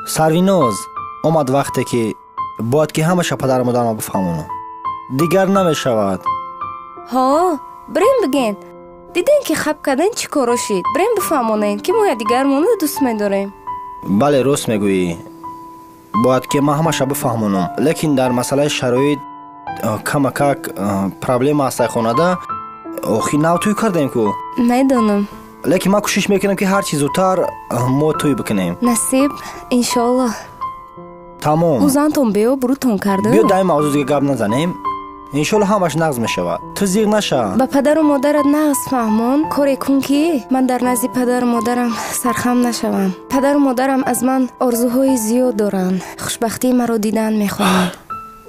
Сарвиноз, омад вақте ки бояд ки ҳамаша падару модарам бифаҳмонам. Дигар намешавад. Ҳо, бирем бигӯен. Дидем ки хаб кардан чӣ коро шид. Бирем бифаҳмонем, ки мо якдигармонро дӯст медорем. Бале, рост мегӯӣ. Бояд ки ман ҳамаша бифаҳмонам, лекин дар масъалаи шароит камакак проблема аст хонада. Охи нав тӯй кардем ку. Медонам. Лекин ман кӯшиш мекунам ки ҳарчи зудтар мо тӯй бикунем. Насиб, иншоаллоҳ. Тамом. Ӯ зантон беобрӯтон карда. Биё дар ин мавзӯъ дига гап назанем. Иншоаллоҳ ҳамаш нағз мешавад. Ту зиқ наша. Ба падару модарат нағз фаҳмон. Коре кун ки ман дар назди падару модарам сархам нашавам. Падару модарам аз ман орзуҳои зиёд доранд. Хушбахтии маро дидан мехоҳанд.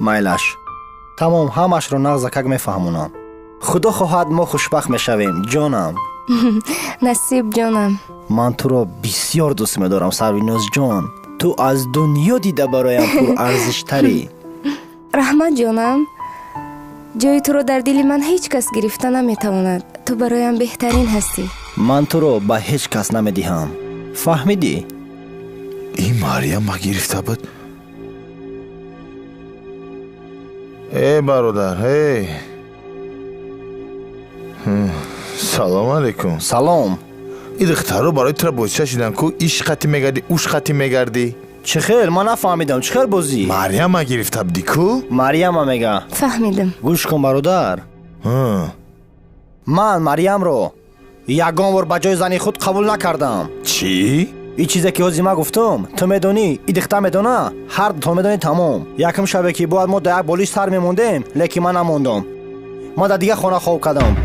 Майлаш. Тамом, ҳамашро нағзакак мефаҳмонам. Худо хоҳад мо хушбахт мешавем, ҷонам. Насиб, ҷонам. Ман туро бисёр дӯст медорам, Сарвиноз ҷон. Ту аз дунё дида бароям пурарзиштарӣ. Раҳмат, ҷонам. Ҷои туро дар дили ман ҳеҷ кас гирифта наметавонад. Ту бароям беҳтарин ҳастӣ. Ман туро ба ҳеҷ кас намедиҳам. Фаҳмидӣ? Ин Марьям ма гирифта буд. Эй, бародар, эй. Салом алейкум. Салом. Ин духтаро барои тура бозича шидан ку иш қати мегардӣ, уш қати мегардӣ. Чӣ хел? Ман нафаҳмидам. Чӣ хел бозӣ? Марьяма гирифта будӣ ку? Марьяма мега. Фаҳмидам. Гӯш кун, бародар. Ман Марьямро ягон бор ба ҷои зани худ қабул накардам. Чӣ? Ин чизе ки ҳозир ман гуфтам, ту медонӣ, ин духтар медона, ҳар дутон медонӣ, тамом. Якум шабе ки бояд мо дар як болиш сар мемондем, лекин ман намондам. Ман дар дигар хона хоб кардам.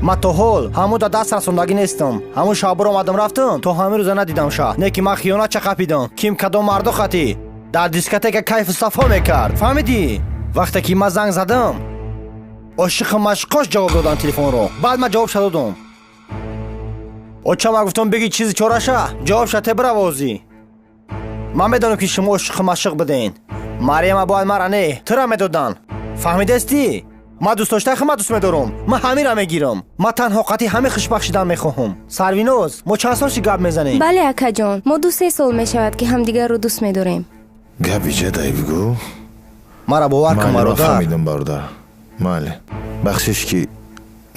Ман то ҳол ҳамун дар даст расондагӣ нестам. Ҳамун шаб баромадам рафтам, то ҳамин рӯза надидам ша. Не ки ман хиёнат чақапидам. Ким кадом мардо хатӣ дар дискотека кайфу сафо мекард. Фаҳмидӣ? Вақте ки ман занг задам, ошиқу машқош ҷавоб доданд телефонро. Баъд ман ҷавобша додам. Оча ман гуфтам бигӣ чизи чораша, ҷавобша те биравозӣ. Ман медонам ки шумо ошиқу машиқ буден. Марьяма бояд мара не, тура медоданд. Фаҳмидастӣ? Ман дӯстдоштаи худ дӯст медорам. Ман ҳаминро мегирам. Ман танҳо қатъи ҳамин хушбахт шидан мехоҳам. Сарвиноз, мо чанд сол ши гап мезанем? Бале, акаҷон, мо 2-3 сол мешавад ки ҳамдигарро дӯст медорем. Гап иҷадай бигӯ. Мара бовар кун, бародар. Фаҳмидам, бародар. Майли. Бахшиш ки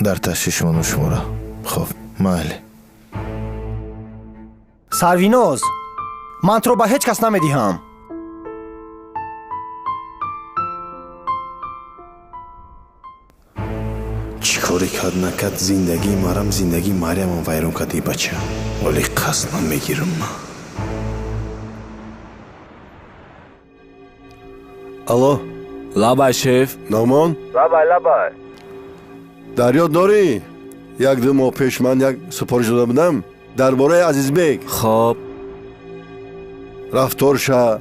дар ташвиш мону шуморо. Хоб, майли. Сарвиноз, ман туро ба ҳеҷ кас намедиҳам. Чӣ коре кард накард, зиндагии марам, зиндагии Марьямам вайрон кард ин бача. Вале қасд намегирам ман. Алло. Лабай, шеф. Номон? Лабай, лабай. Дар ёд дорӣ? 1-2 моҳ пеш ман як супориш дода будам дар бораи Азизбек. Хоб. Рафторша,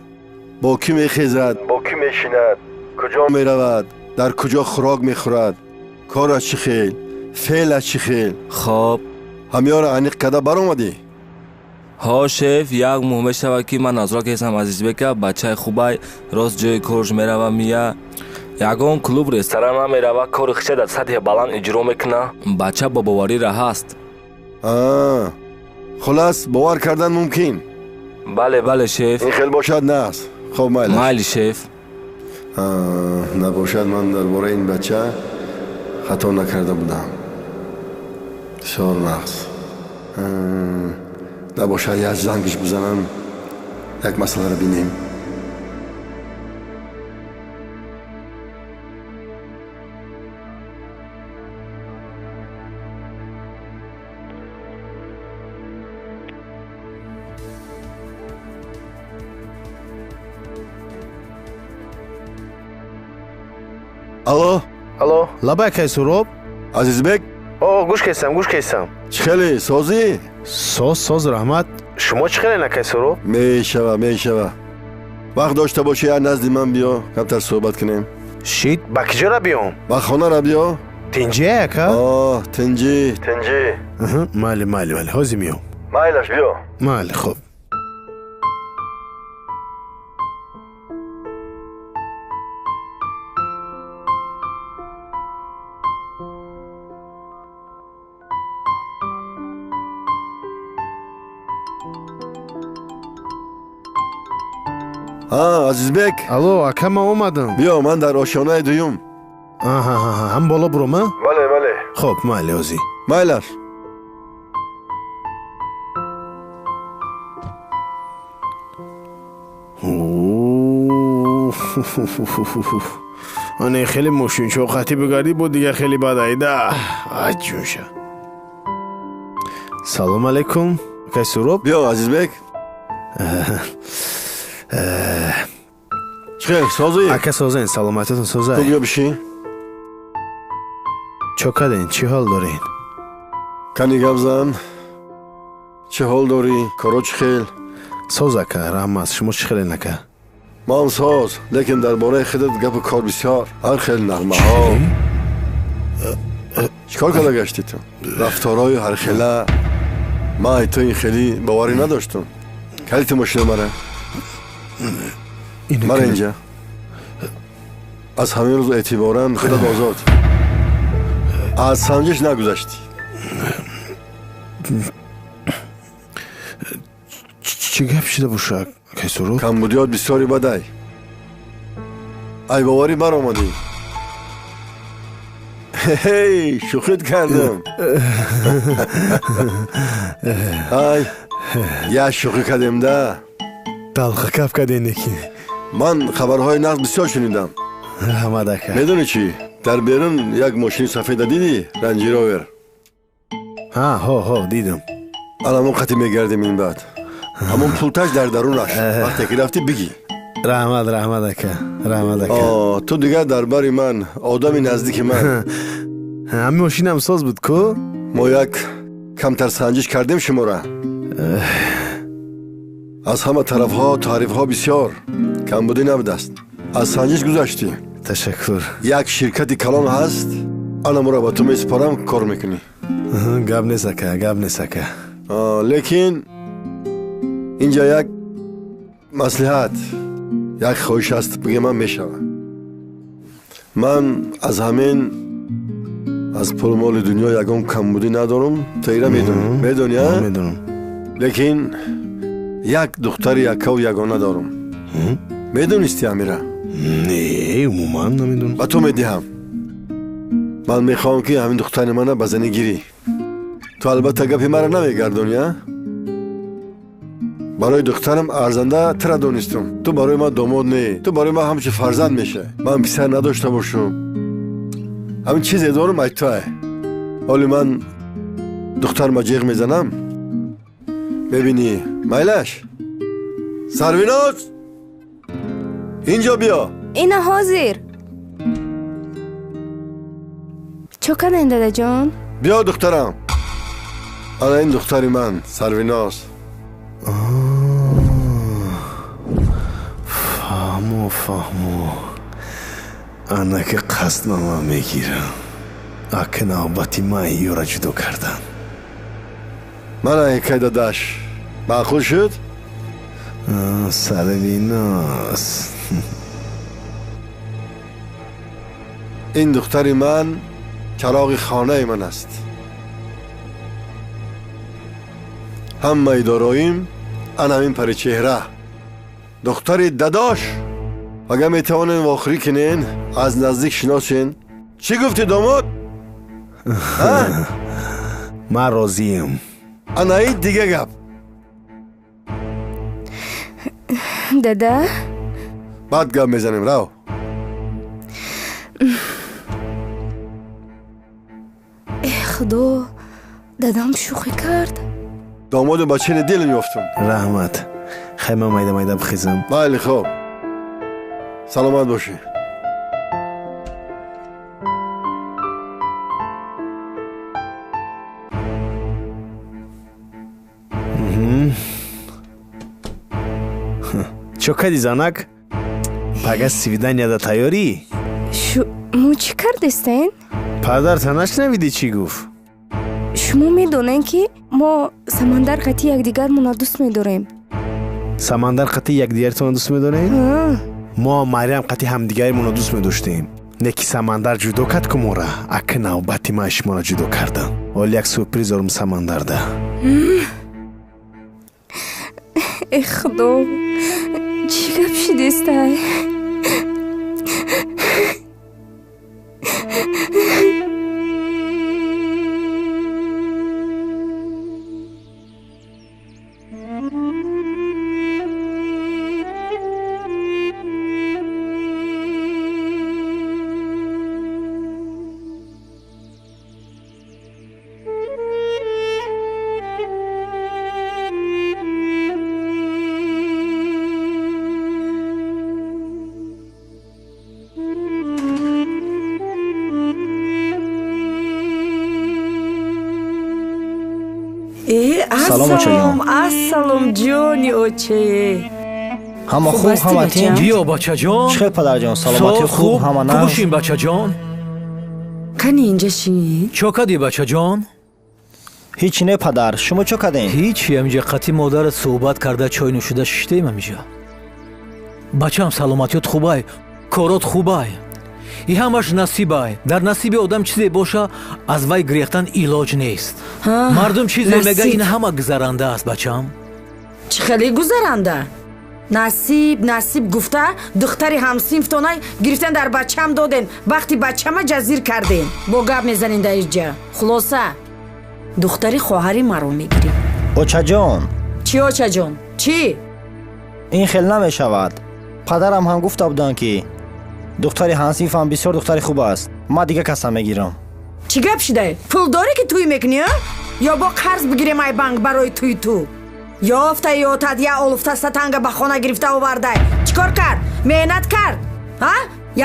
бо кӣ мехезад, бо кӣ мешинад, куҷо меравад, дар куҷо хӯрок мехӯрад, кораш чӣ хел, феълаш чӣ хел. Хоб. Ҳамёро аниқ карда баромадӣ? Ҳо, шеф, як моҳ мешавад ки ман назора кесам Азизбека, бачаи хубай, рост ҷои корш мерава мия. Ягон клуб, ресторан намерава, кори хиша дар сатҳи баланд иҷро мекуна. Бача бо боварӣ раҳаст. Хулас, бовар кардан мумкин? Бале, бале, шеф. Ин хел бошад наст. Хоб, майлаш. Майли, шеф. Набошад, ман дар бораи ин бача хато накарда будам. Бисёр нағз. Набошад, як зангиш бизанам, як масъаларо бинем. Алло. Алло. Лабай, кай Суроб? Азизбек? О, гӯш кестам, гӯш кестам. Чӣ хеле, созӣ? Соз, соз, раҳмат. Шумо чӣ хеле, накай Суроб? Мешава, мешава. Вақт дошта бошӣ, як назди ман биё, камтар суҳбат кунем. Шид? Ба киҷора биём? Ба хонара биё. Тинҷӣ, ака? О, тинҷӣ. Тинҷӣ. Майли, майли, майли, ҳозир меём. Майлаш, биё. Майли, хуб. Азизбек. Алло, ака, ман омадам. Биё, ман дар ошёнаи дуюм. Ҳам боло буром, а? Бале, бале. Хоб, майли озӣ. Майлаш. Ане хеле мошинчо хати бигардӣ, бо дигар хеле бад айда. Ай ҷунша. Салом алейкум, акай Суроб. Биё, Азизбек. Чӣ хел, созӣ? Ака, созен, саломатитон созай. Ту биё бишин. Чо карден, чӣ ҳол дорен? Кани гап зан. Чӣ ҳол дорӣ? Коро чӣ хел? Соз, ака, раҳмат. Шумо чӣ хелен, ака? Ман соз, лекин дар бораи худат гапу кор бисёр. Ҳар хел нағмаҳо. Чӣ кор карда гаштӣ ту? Рафторҳои ҳархела. Ман ай ту ин хеле боварӣ надоштам. Калити мошина мара. Мара инҷа. Аз ҳамин рӯз эътиборан худат озод. Аз санҷиш нагузаштӣ. Чӣ гап шида бошад, акай Суроб? Камбудиёт бисёри бадай. Ай боварӣ баромадӣ. Ҳей, шӯхит кардам. Ай, як шӯхӣ кардем да. Талха гап кардем лекин. Ман хабарҳои нағз бисёр шунидам. Раҳмат, ака. Медонӣ чӣ? Дар берун як мошини сафеда дидӣ? Ранҷ Ровер. Ҳа, ҳо, ҳо, дидам. Ана мо қати мегардем ин баъд. Ҳамон пулташ дар дарунаш. Вақте ки рафтӣ бигӣ. Раҳмат, раҳмат, ака. Раҳмат, ака. Ту дигар дар бари ман, одами наздики ман. Ҳамин мошинам соз буд ку? Мо як камтар санҷиш кардем шумора. Аз ҳама тарафҳо таърифҳо бисёр. Камбудӣ набудааст. Аз санҷиш гузаштӣ. Ташаккур. Як ширкати калон ҳаст. Ана моро ба ту месупорам, кор мекунӣ. Гап нест, ака, гап нест, ака. Лекин инҷа як маслиҳат, як хоҳиш аст, бигем ман мешавам. Ман аз ҳамин аз пулу моли дунё ягон камбудӣ надорам. Ту ира медонӣ. Медонӣ, а? Медонам. Лекин як духтари яккаву ягона дорам. Медонисти, Амира? Не, умуман намедонам. Ба ту медиҳам. Ман мехоҳам ки ҳамин духтари мана ба занӣ гирӣ. Ту албатта гапи маро намегардонӣ, а? Барои духтарам арзанда тура донистам. Ту барои ман домод не, ту барои ман ҳамчун фарзанд мешавӣ. Ман писар надошта бошам. Ҳамин чизе дорам ай туай. Ҳоли ман духтарма ҷеғ мезанам. Мебинӣ, майлаш? Сарвиноз! Инҷо биё. Ина ҳозир. Чо кардем, дадаҷон? Биё, духтарам. Ана ин духтари ман, Сарвиноз. Фаҳмо, фаҳмо. Ана ки қасд ба ман мегирам. Ака, навбати ман ёра ҷудо кардан. Мана ҳикай дадаш. Маъқул шуд? Сарвиноз. Ин духтари ман чароғи хонаи ман аст. Ҳамаи дороим ана ҳамин паричеҳра. Духтари дадош. Агар метавонен вохӯрӣ кунен, аз наздик шиносен. Чӣ гуфтӣ, домод? Ман розием. Ана ин дига гап. Дада? Баъд гап мезанем, рав. Э худо, дадам шӯхӣ кард. Домоду ба чини дил меёфтам. Раҳмат. Хай, ман майда майда бихезам. Майли, хоб. Саломат бошӣ. Чо кардӣ, занак? Пага свиданияда тайёрӣ? Шумо чӣ кардестен? Падарта нашнавидӣ чӣ гуфт? Шумо медонед, ки мо Самандар қатъи якдигармонро дӯст медорем. Самандар қатъи якдигаратонро дӯст медорем? Мо Мариям қатъи ҳамдигаримонро дӯст медоштем. Не ки Самандар ҷудо кард ку мора. Ака, навбати ман шуморо ҷудо кардам. Ҳол як сюрприз дорум Самандарда. Э худо, Чӣ гап шидестай? Ассалом, ҷони оче. Ҳама хуб, ҳама тинҷ? Биё, бачаҷон. Чӣ хел, падарҷон? Саломатӣ хуб, ҳама нағз? Бошин, бачаҷон. Кани инҷа шин. Чо кадӣ, бачаҷон? Ҳичи не, падар. Шумо чо кадем? Ҳичи, ҳамиҷа қати модарат суҳбат карда чой нӯшида шиштем ҳамиҷа. Бачаам, саломатиёт хубай, корот хубай. И ҳамаш насибай. Дар насиби одам чизе боша, аз вай гирехтан илоҷ нест. Мардум чизе мега, ин ҳама гузаранда аст, бачам. Чӣ хеле гузаранда? Насиб, насиб гуфта, духтари ҳамсинфтонай гирифтан дар бачам доден, вақти бачама ҷазир карден. Бо гап мезанен дар инҷа. Хулоса, духтари хоҳари маро мегирӣ. Очаҷон. Чӣ, очаҷон? Чӣ? Ин хел намешавад. Падарам ҳам гуфта буданд, ки духтари ҳамсинфам бисёр духтари хуб аст. Ман дига касам мегирам. Чӣ гап шидай? Пул дорӣ, ки тӯй мекунӣ, ё бо қарз бигирем ай банк барои тӯи ту? Ёфта ётад я олуфта сатанга ба хона гирифта овардай. Чӣ кор кард? Меҳнат кард? Ҳа?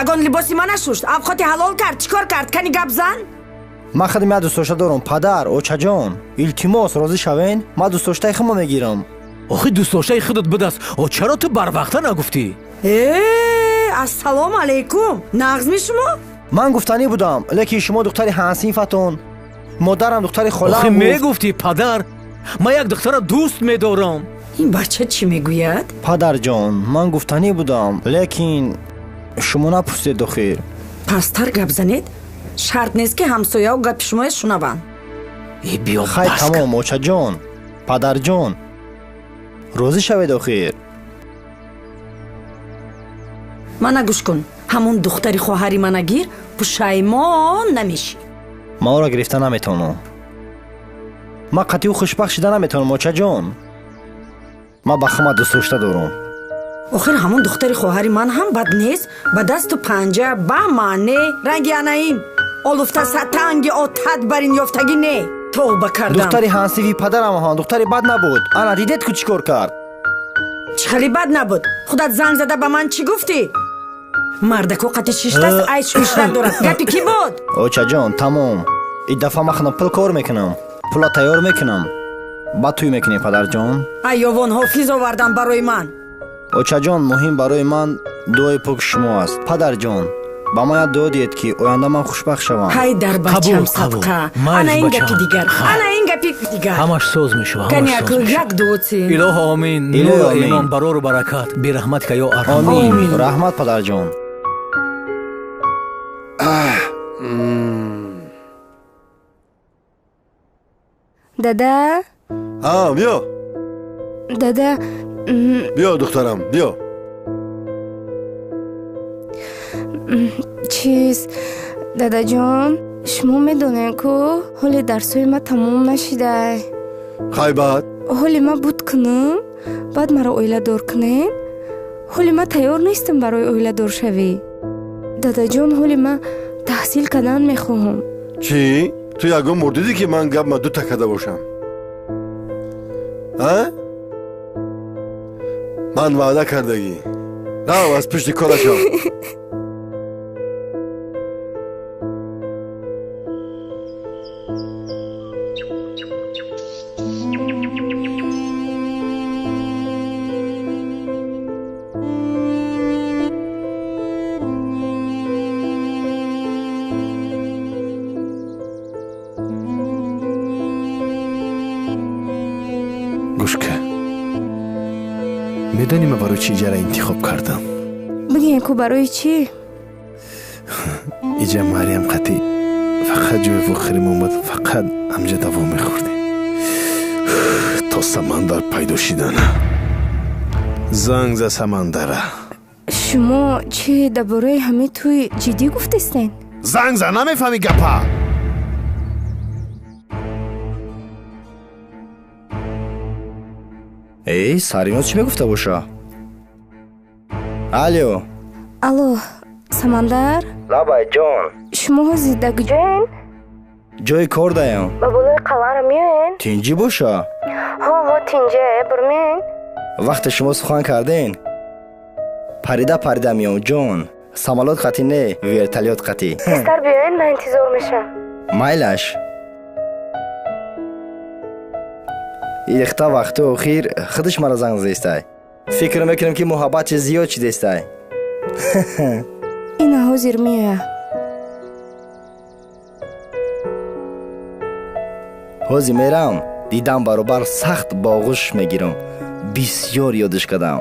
Ягон либоси ма нашушт, авқоти ҳалол кард, чӣ кор кард? Кани гап зан? Ман худам як дӯстдошта дорам, падар, очаҷон. Илтимос, розӣ шавен, ман дӯстдоштаи худро мегирам. Охи дӯстдоштаи худат будаст. О, чаро ту барвақта нагуфтӣ? Ассалому алайкум. Нағзми шумо? Ман гуфтанӣ будам, лекин шумо духтари ҳамсинфатон, модарам духтари холаам. Охи мегуфтӣ, падар, ман як духтара дӯст медорам. Ин бача чӣ мегӯяд? Падарҷон, ман гуфтанӣ будам, лекин шумо напурсидед охир. Пасттар гап занед, шарт нест, ки ҳамсояҳо гапи шумоя шунаванд. Хай, тамом, очаҷон, падарҷон, розӣ шавед охир. Мана гӯш кун, ҳамон духтари хоҳари мана гир, пушаймон намешӣ. Ман ӯро гирифта наметавонам. Ман қатъи ӯ хушбахт шида наметавонам, очаҷон. Ман ба худам дӯстдошта дорам. Охир ҳамон духтари хоҳари ман ҳам бад нест, ба дасту панҷа, ба маъне, ранги анаин, олуфта сатанги отат бар ин ёфтагӣ не. Тавба кардам. Духтари ҳамсинфи падарам ҳам духтари бад набуд. Ана дидед ку чӣ кор кард? Чӣ хеле бад набуд? Худат занг зада ба ман чӣ гуфтӣ? Мардако қати шиштаст, айшу ишрат дорад. Гапи кӣ буд? Очаҷон, тамом. Ин дафъа ман худам пул кор мекунам, пула тайёр мекунам, баъд тӯй мекунем, падарҷон. Айёвон ҳофиз овардан барои ман. Очаҷон, муҳим барои ман дуои поки шумо аст. Падарҷон, ба ман як дуо диҳед, ки оянда ман хушбахт шавам. Ҳай дар бачам садқа. Ана ин гапи дигар, ана ин гапи дигар. Ҳамаш соз мешавад. Кани аку як дуо ци. Илоҳо омин. Нуру имон, барору баракат, бираҳматика ё арҳам. Омин. Раҳмат, падарҷон. Дада? Ҳа, биё. Дада. Биё, духтарам, биё. Чиз, дадаҷон, шумо медонед, ку ҳоли дарсҳои ман тамом нашидай. Хай, баъд? Ҳоли ман буд кунам, баъд маро оиладор кунед. Ҳоли ман тайёр нестам барои оиладоршавӣ. Дадаҷон, ҳоли ман таҳсил кардан мехоҳам. Чӣ? Ту ягон бор дидӣ, ки ман гапма дута карда бошам? А? Ман ваъда кардагӣ. Рав, аз пушти корашам. Гӯшка, медонӣ ман барои чӣ иҷара интихоб кардам? Бигӯем ку барои чӣ? Иҷа Мариям қатӣ фақат ҷои вохиримон буд, фақат ҳамҷа даво мехӯрдем то Самандар пайдо шидана. Занг за Самандара. Шумо чӣ дар бораи ҳамин тӯй ҷиддӣ гуфтестен? Занг за, намефаҳмӣ гапа? Эй, Сариноз чӣ мегуфта боша? Алло. Алло, Самандар? Лабай, ҷон. Шумо ҳозир дар куҷоен? Ҷои кор даем. Ба болои қалъаро меоен? Тинҷӣ боша? Ҳо, ҳо, тинҷе, бурмеен? Вақте шумо сухан карден, парида парида меом, ҷон. Самолёт қатӣ не, вертолёт қатӣ. Тезтар биёен, ман интизор мешавам. Майлаш. Ихта вақти охир худаш маро занг задестай. Фикр мекунам, ки муҳаббати зиёд шидестай. Ина ҳозир меоя. Ҳозир мерам, дидам баробар сахт ба оғӯш мегирам. Бисёр ёдиш кардам.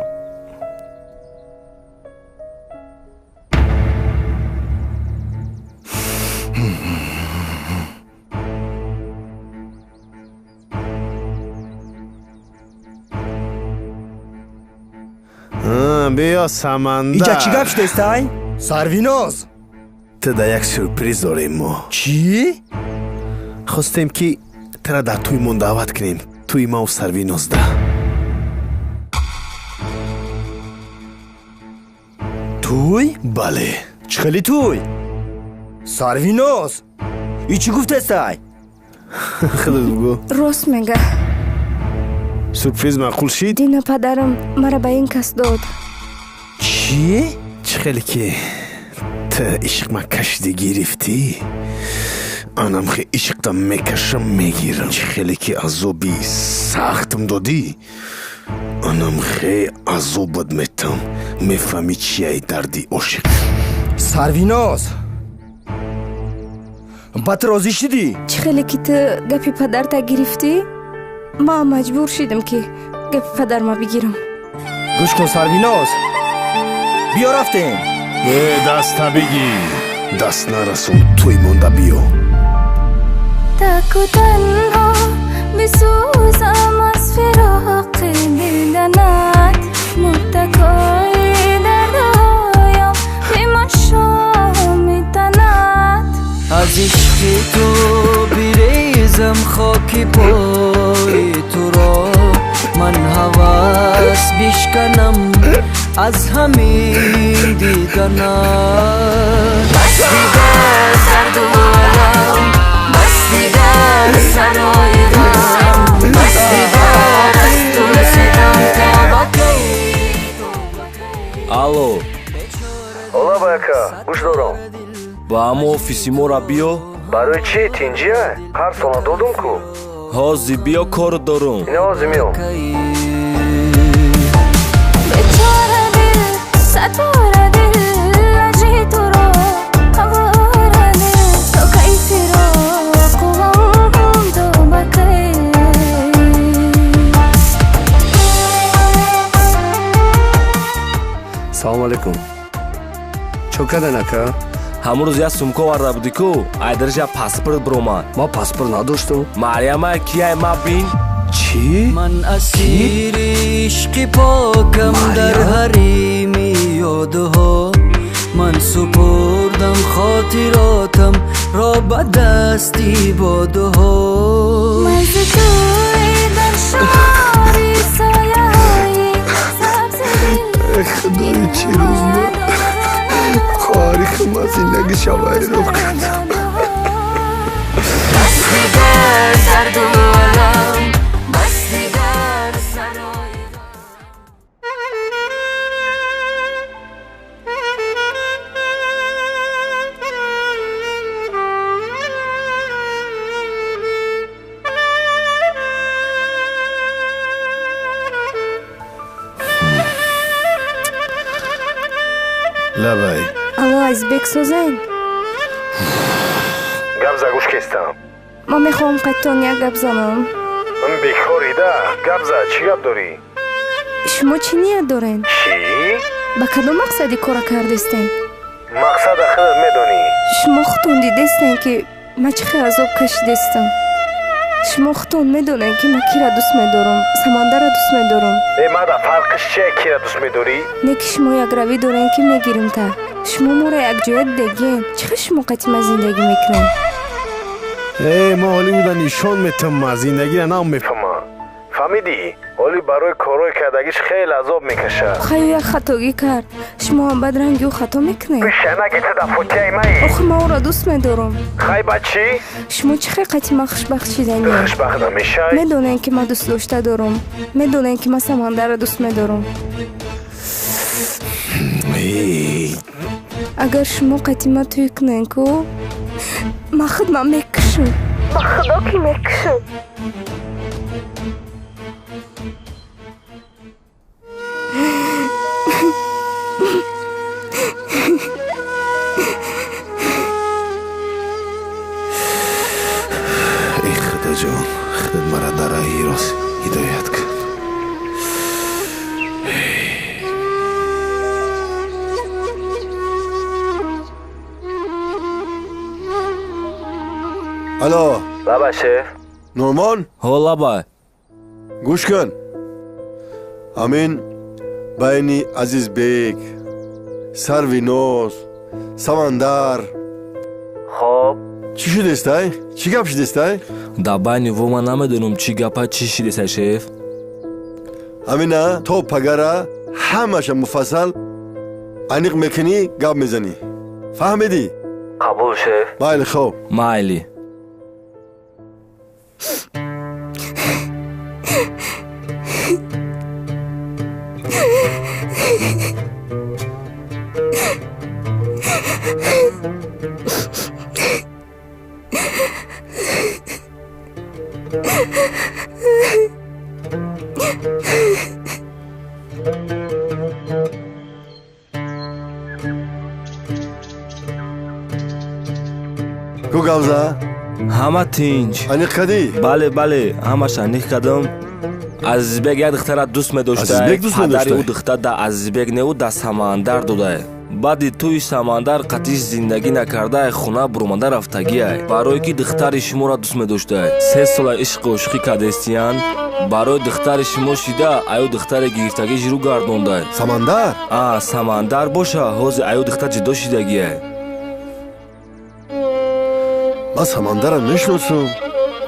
Биё, Самандар. Иҷа чӣ гап шудестай? Сарвиноз. Ту да як сюрприз дорем мо. Чӣ? Хостем, ки тура дар тӯймон даъват кунем. Тӯи маву Сарвинозда. Тӯй? Бале. Чӣ хели тӯй? Сарвиноз, и чӣ гуфтестай? Худат бугӯ. Рост мега. Сюрприз маъқул шид? Дина падарам мара ба ин кас дод. Чӣ? Чӣ хеле ки ту ишқма кашиди гирифтӣ, анам хе ишқта мекашам мегирам. Чӣ хеле ки азоби сахтам додӣ, анам хе азобат метам. Мефаҳмӣ чияи дарди ошиқ. Сарвиноз, ба ту розӣ шудӣ? Чӣ хеле ки ту гапи падарта гирифтӣ, ман маҷбур шудам, ки гапи падарма бигирам. Гӯш кун, Сарвиноз, биё рафтем. Э, даста бигир, даст нарасон, тӯй монда биё. Таку танҳо бисӯзам аз фироқи диданат, мубтакои дардоям бимашоми танат. Аз ишқи ту бирезам хоки пои туро, ман ҳавас бишканам аз ҳамин диданат. Бас дигар дарду алам, бас дигар сарои ғам, бас дигар аз ту ситам то ба кай. Алло. Лабай, ака, гӯш дорам. Ба ҳамо офиси мора биё. Барои чӣ? Тинҷия? Қарзтона додум ку. Ҳозир биё, кор дорум. Ина ҳозир меом. Бечора дил, сатора дил, аҷи туро ҳавора дил, то кай фироқу ғам, то ба кай. Салому алейкум. Чо кардан, ака? Ҳамон рӯз як сумка оварда будӣ ку, айдариш як паспорт биромад. Ман паспорт надоштам. Марьяма, кияй ма бин? Чӣ? Ман асири ишқи покам дар ҳарими ёдҳо, ман супурдам хотиротам ро ба дасти бодҳо. Ман зи тӯй дар шори сояҳои сабзи дил. Худои, чӣ рӯз буд! Хоҳари худам аз зиндагӣ шавайрон кард. Бас дигар дарду алам, бас дигар сарои ғам. Лабай. Алло, Азизбек, созен? Гап за, гӯш кестам. Ман мехоҳам қайтон як гап занам. Бекорида, гап за, чӣ гап дорӣ? Шумо чӣ ният дорен? Чӣ? Ба кадом мақсади кора кардестен? Мақсада худат медонӣ. Шумо худтон дидестен, ки ман чӣ хел азоб кашидестам. Шумо худтон медонед, ки ман кира дӯст медорам. Самандарро дӯст медорам. Э, мада фарқиш чие, кира дӯст медорӣ? Не ки шумо якравӣ дорем, ки мегирим та. Шумо моро якҷоя дидагиен. Чӣ хел шумо қати ман зиндагӣ мекунед? Э, ма ҳоли буда нишон метам, ма зиндагиро нам мефаҳмам. Фаҳмидӣ? Ҳоли барои корҳои кардагиш хеле азоб мекашад. Хай, ӯ як хатогӣ кард. Шумо ҳам баъд ранги ӯ хато мекунед? Бишанаки ту дар фотиҳаи маӣ. Охир ман ӯро дӯст медорам. Хай, баъд чӣ? Шумо чӣ хел қати ман хушбахт шиданӣ? Хушбахт намешай? Медонед, ки ман дӯст дошта дорам. Медонед, ки ман Самандарро дӯст медорам. Агар шумо қати ман тӯй кунед ку, ман худман мекушам. Ба худо ки мекушам. Эй Худоҷон, худат мара дар роҳи рост ҳидоят кун. Алло. Лаба, шеф. Нурмон? Ҳо, лаба. Гӯш кун. Ҳамин байни Азизбек, Сарвиноз, Самандар. Хоб. Чӣ шудестай? Чӣ гап шудестай? Дар байни во ман намедонам чӣ гапа чӣ шидестай, шеф. Ҳамина то пагара ҳамаша муфассал аниқ мекунӣ, гап мезанӣ. Фаҳмидӣ? Қабул, шеф. Майли, хоб. Майли. Ку гавза? Ҳама тинҷ. Аниқ кардӣ? Бале, бале, ҳамаш аниқ кардам. Азизбек як духтара дӯст медошта. Азизбек дӯст Падари медошта? ӯ духтар да Азизбек не, ӯ да Самандар додае. Баъди тӯи Самандар қатиш зиндагӣ накардаи хона бурмада рафтагиай. Барое ки духтари шуморо дӯст медоштае. 3 сола ишқу ошиқӣ кардестиян. Барои духтари шумо шида аю духтаре гирифтагӣ жирӯ гардондай. Самандар? А, Самандар боша, ҳозир аю духтар ҷудо шидагиай. Ман Самандарам мешиносам.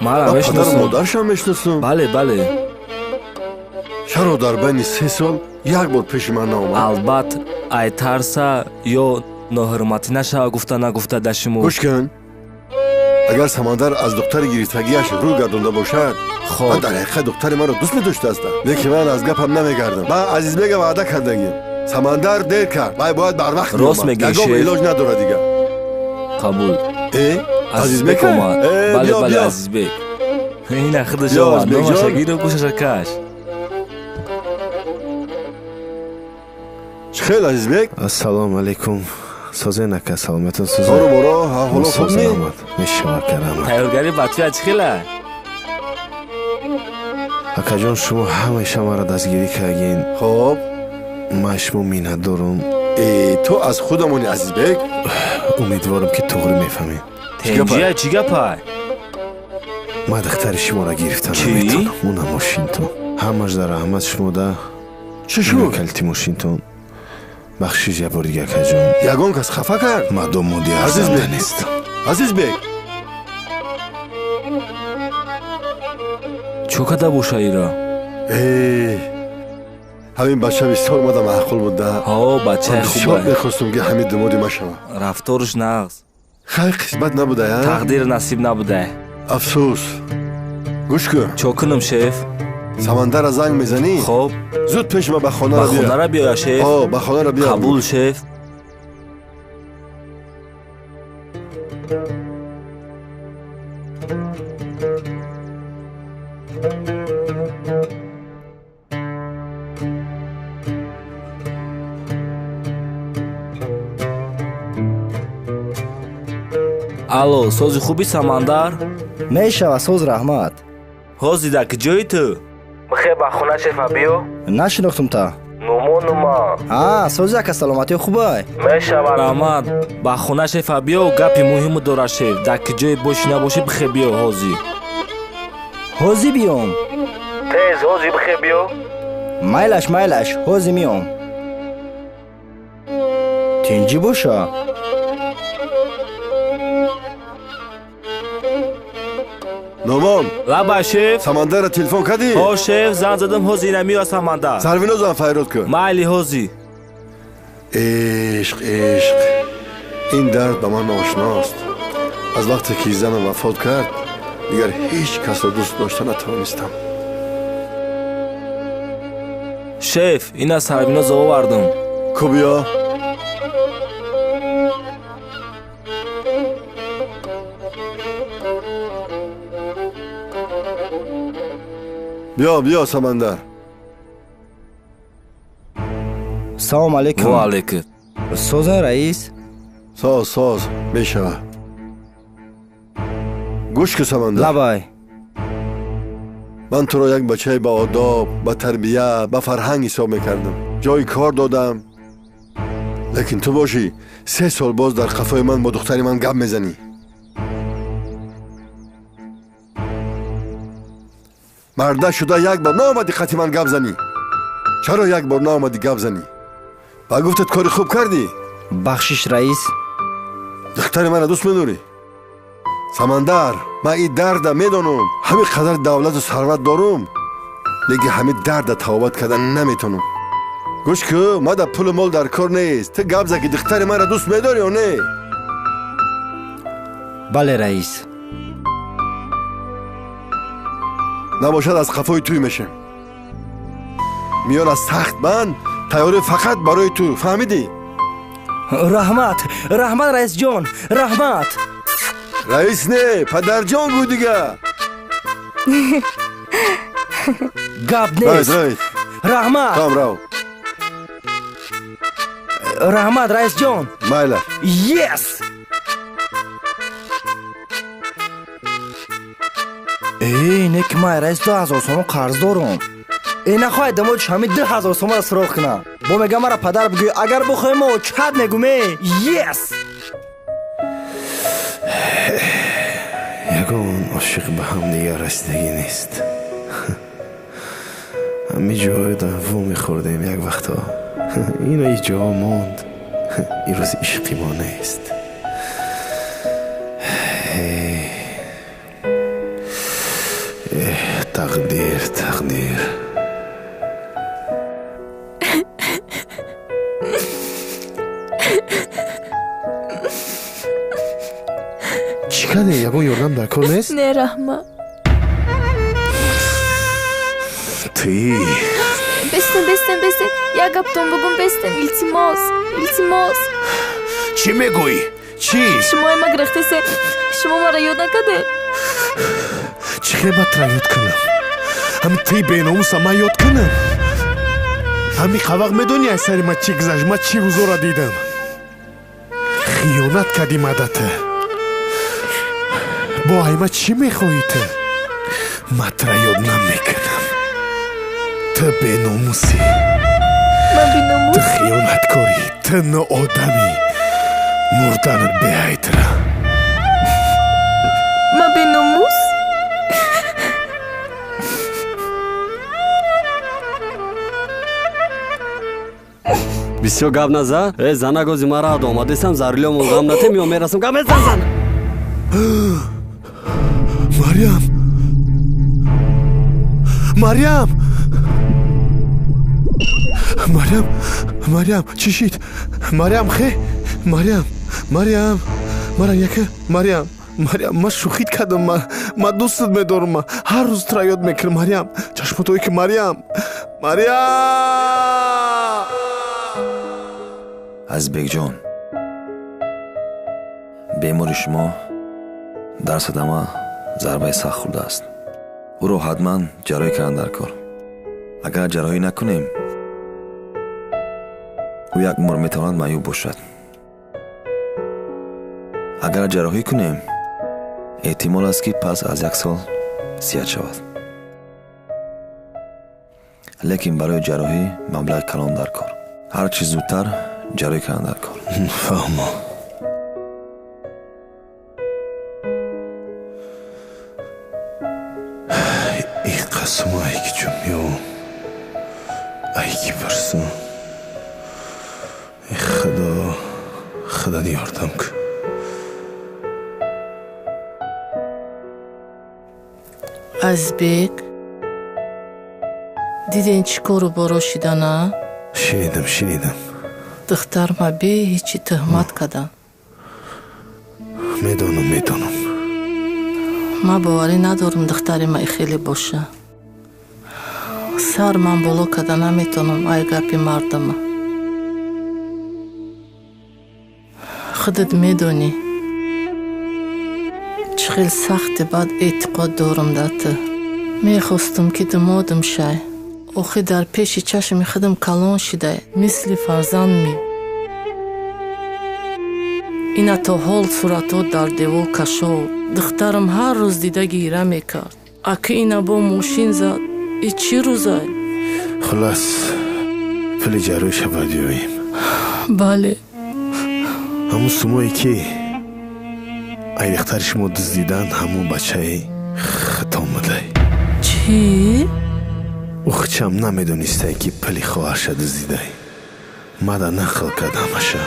Манам Ман падару мешиносам. модаршам мешиносам. Бале, бале. Чаро дар байни 3 сол як бор пеши ман наомад? Албат, ай тарса ё ноҳурматӣ нашава гуфта нагуфта да шумо. Гӯш кун. Агар Самандар аз духтари гирифтагиаш рӯ гардонда бошад, Хоб. ман дар ҳақиқат духтари маро дӯст медоштааста. Лекин ман аз гапам намегардам. Ман Азизбека ваъда кардагим. Самандар дер кард. Вай бояд барвақт Рост меомад. мегӯӣ, Ягон шеф. илоҷ надорад дигар. Қабул. Э, Азизбек Азизбек омад. Э, Бале, биё, бале, биё. Азизбек. Ина худаш Биё, омад. Азизбек Номаша ҷон. гиру гӯшаша каш. Чӣ хел, Азизбек? Ассалому алайкум. Созен ака, саломатон созен. Кору боро, ҳоло хуб не? Мешава, ака, раҳмат. Тайёргарӣ ба туя чӣ хела? Акаҷон, шумо ҳамеша маро дастгирӣ кардин. Хоб. Ман шумо миннатдорам. Э, ту аз худамони, Азизбек? Умедворам, ки туғри мефаҳмед. Тенҷия чӣ гапай? Ман духтари шуморо гирифта Чӣ? наметавонам. Уна мошинтон. Ҳамаш дар раҳмат шумо да. Чӣ шуд? Калити мошинтон. Бахшиш як бор дига, акаҷон. Ягон кас хафа кард? Ман домоди Азизбек. арзанда нестам. Азизбек. Чо када боша ира? Э, ҳамин бача бисёр мада маъқул буд да. Ҳо, бачаи Ман бисёр хубай. мехостум, ки ҳамин домоди ман шавад. Рафторш нағз. Хай, қисмат набуда, а? Тақдир насиб набудай. Афсӯс. Гӯш кун. Чо кунам, шеф? Самандара занг мезанӣ? Хоб. Зуд пеши ман ба Ба хонара биё. хонара биёя, шеф? Ҳо, ба хонара биё. Қабул, шеф. Алло, сози хуби, Самандар? Мешава, соз, раҳмат. Ҳозир дар куҷои ту? Бихе ба хона, шефа, биё. Нашинохтум та. Нумо, нума. А, сози ака, саломатӣ хубай? Мешава, раҳмат. Ба хона, шефа, биё, гапи муҳиму дора, шеф. Дар куҷое бошӣ набошӣ, бихе биё ҳозир. Ҳозир биём. Тез ҳозир бихе биё. Майлаш, майлаш, ҳозир миём. Тинҷӣ боша. Номон. Лаба шеф. Самандарро телефон кардӣ? Ҳо шеф, занг задам, ҳозир ина меояд Самандар. Сарвинозам файрод кун. Майли ҳозир. Ишқ, ишқ. Ин дард ба ман ошност. Аз вақте ки занам вафот кард, дигар ҳеҷ касро дӯст дошта натавонистам. Шеф, ина Сарвиноза овардам. Ку биё. Биё, биё, Самандар. Салом алейкум. Ва алейкум. Созен раис? Соз, соз, мешава. Гӯш кун, Самандар. Лабай. Ман туро як бачаи баодоб, ба тарбия, ба фарҳанг ҳисоб мекардам. Ҷои кор додам. Лекин ту бошӣ 3 сол боз дар қафои ман бо духтари ман гап мезанӣ. Марда шуда як бор наомадӣ қати ман гап занӣ. Чаро як бор наомадӣ гап занӣ? Ба гуфтат кори хуб кардӣ? Бахшиш раис. Духтари маро дӯст медорӣ? Самандар, ман ин дарда медонам. Ҳамин қадар давлату сарват дорум, лекин ҳамин дарда тавобат кардан наметонам. Гӯш кӯ, мада пулу мол дар кор нест. Ту гап зан ки духтари маро дӯст медорӣ ё не? Бале раис. Набошад аз қафои туй мешем. Миёна сахт банд, тайёрӣ фақат барои ту, фаҳмидӣ? Раҳмат, раҳмат раисҷон, раҳмат. Раис не, падарҷон гӯ дига. Гап нест. Раҳмат. Там рав. Раҳмат раисҷон. Майла. Yes! Э, не ки ман раис 2000 сомон қарз дорум. Э, нахоҳад дамодиш ҳамин 2000 сомонро суроғ кунам. Бо мегам мара падар бигӯй, агар бихоҳем мо чат мегӯм, э. Yes! Ягон ошиқ ба ҳамдигар расидагӣ нест. Ҳамин ҷоҳода во мехӯрдем як вақтҳо. Ина ҳеҷ ҷоҳо монд. Имрӯз ишқи мо нест. Тақдир, тақдир. Чӣ кардем? Ягон ёрдам дар кор нест? Не, раҳмат. Ты. Бестен, бестен, бестен. Як гаптон бугум, бестен. Илтимос, илтимос. Чӣ мегӯӣ? Чӣ? Шумо ма гирифтесе. Шумо мара ёд накардед? Чӣ хел ба тра ёд кунам? Ҳамин тии беномуса ман ёд кунам? Ҳамин қавақ медонӣ аз сари ман чӣ гузашт? Ман чӣ рӯзоро дидам? Хиёнат кардӣ мадата. Бо ай ман чӣ мехоҳӣ ту? Ман тра ёд намекунам. Ту беномусӣ. Ман беномус? Ту хиёнаткорӣ. Ту ноодамӣ. Мурданат беҳайтра. Ман беномус? Бисёр гап наза. Э, зана гози мара омадесам, зарилём ғам натем ё мерасам. Гап мезан зан. Марьям! Марьям! Марьям! Марьям, чӣ шид? Марьям, хе? Марьям, Марьям, Марьям, яка, Марьям, Марьям, ман шӯхит кардам, ман дӯстат медорам, ман ҳар рӯз тура ёд мекунам, Марьям, чашмотое ки Марьям, Марьям! Азизбекҷон, бемори шумо дар садама зарбаи сахт хӯрдааст. Ӯро ҳатман ҷарроҳӣ кардан дар кор. Агар ҷарроҳӣ накунем, ӯ як умр метавонад маъюб бошад. Агар ҷарроҳӣ кунем, эҳтимол аст, ки пас аз 1 сол сиҳат шавад. Лекин барои ҷарроҳӣ маблағи калон дар кор. Ҳар чӣ зудтар ҷарроҳӣ кардан дар кор. Фаҳмо. Худо, худат ёрдам кун. Азизбек, диден чӣ кору боро шидана? Шунидам, шунидам. Духтарма беҳечи туҳмат кардам. Медонам, медонам. Ман боварӣ надорам духтари ма хеле боша. Сар ман боло карда наметонам ай гапи мардама. Худат медонӣ, чӣ хел сахти бад эътиқод дорам дар ту. Мехостам ки думодам шай. Охи дар пеши чашми худам калон шидай, мисли фарзанд ми. Ина то ҳол суратҳо дар девор кашов. Духтарам ҳар рӯз дида гира мекард. Аки ина бо мошин зад, и чӣ рӯзай? Хулас, пули ҷарроҳиша бояд биёем. Бале. Ҳамун сумое ки ай духтари шумо дуздидан, ҳамун бачаи хитом будай. Чӣ? Ӯ хичам намедонистай ки пули хоҳарша дуздидай. Мада нақл кард ҳамаша.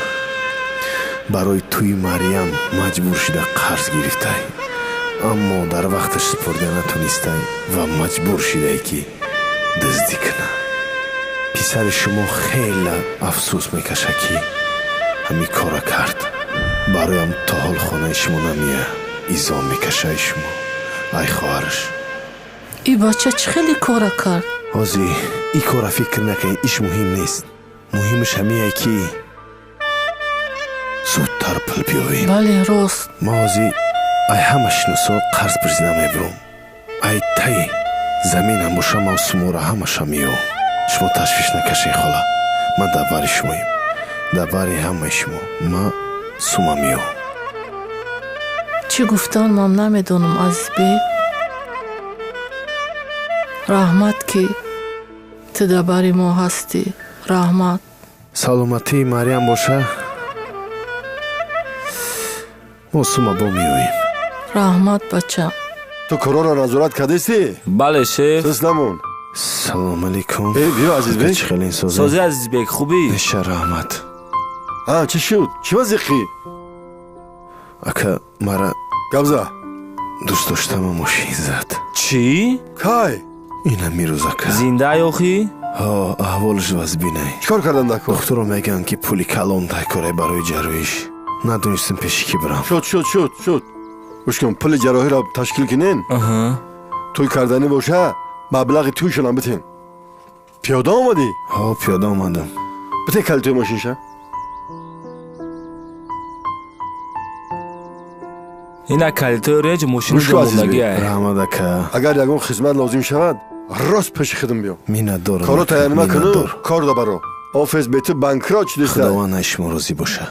Барои тӯи Марьям маҷбур шида қарз гирифтай, аммо дар вақташ супурда натонистай ва маҷбур шидай ки дуздӣ куна. Писари шумо хеле афсӯс мекашад ки ҳамин кора кард. Бароям то ҳол хонаи шумо намея, изо мекашай шумо, ай хоҳараш. И бача чӣ хеле кора кард? Ҳозир и кора фикр накунед, иш муҳим нест. Муҳимаш ҳамие ки зудтар пул биёвем. Бале, рост. Ма ҳозир ай ҳама шиносо қарз бирзина мебурам. Ай таи заминам боша, ман сумора ҳамаша меёвам. Шумо ташвиш накашед, хола. Ман дар бари шумоем, дар бари ҳамаи шумо. Ман сума меёвам. Чӣ гуфтан ман намедонам, Азизбек. Раҳмат ки ту дар бари мо ҳастӣ. Раҳмат. Саломатии Марьям боша, мо сума бо меоем. Раҳмат, бача. Ту корора назорат кардисӣ? Бале, шеф. Сис намон. Салом алейкум. Э, биё, Азизбек. Чӣ хеле созӣ? Созӣ, Азизбек, хубӣ? Неша, раҳмат. А, чӣ шуд? Чӣ вазиқӣ? Ака, мара гавза. Дӯст доштама мошин зад. Чӣ? Кай? Ина мирӯз, ака. Зинда ёхӣ? Ҳо, аҳволаш вазбинай. Чӣ кор кардан дар кор? Духтуро мегӯянд ки пули калон дар корай барои ҷарроҳиш. Надонистем пеши ки бирам. Шуд, шуд, шуд, шуд. Гӯш кун, пули ҷарроҳиро ташкил кунен. Тӯй карданӣ боша, маблағи тӯйшонам битен. Пиёда омадӣ? Ҳо, пиёда омадам. Бите калитои мошинша. Ина калитои реҷ мошини домондагиай. Раҳмат, ака. Агар ягон хизмат лозим шавад, рост пеши худам биё. Миннатдорам. Коро тайёр куну, кор дабаро. Офис бе ту банкрот шудиста. Худованд аз шумо розӣ боша.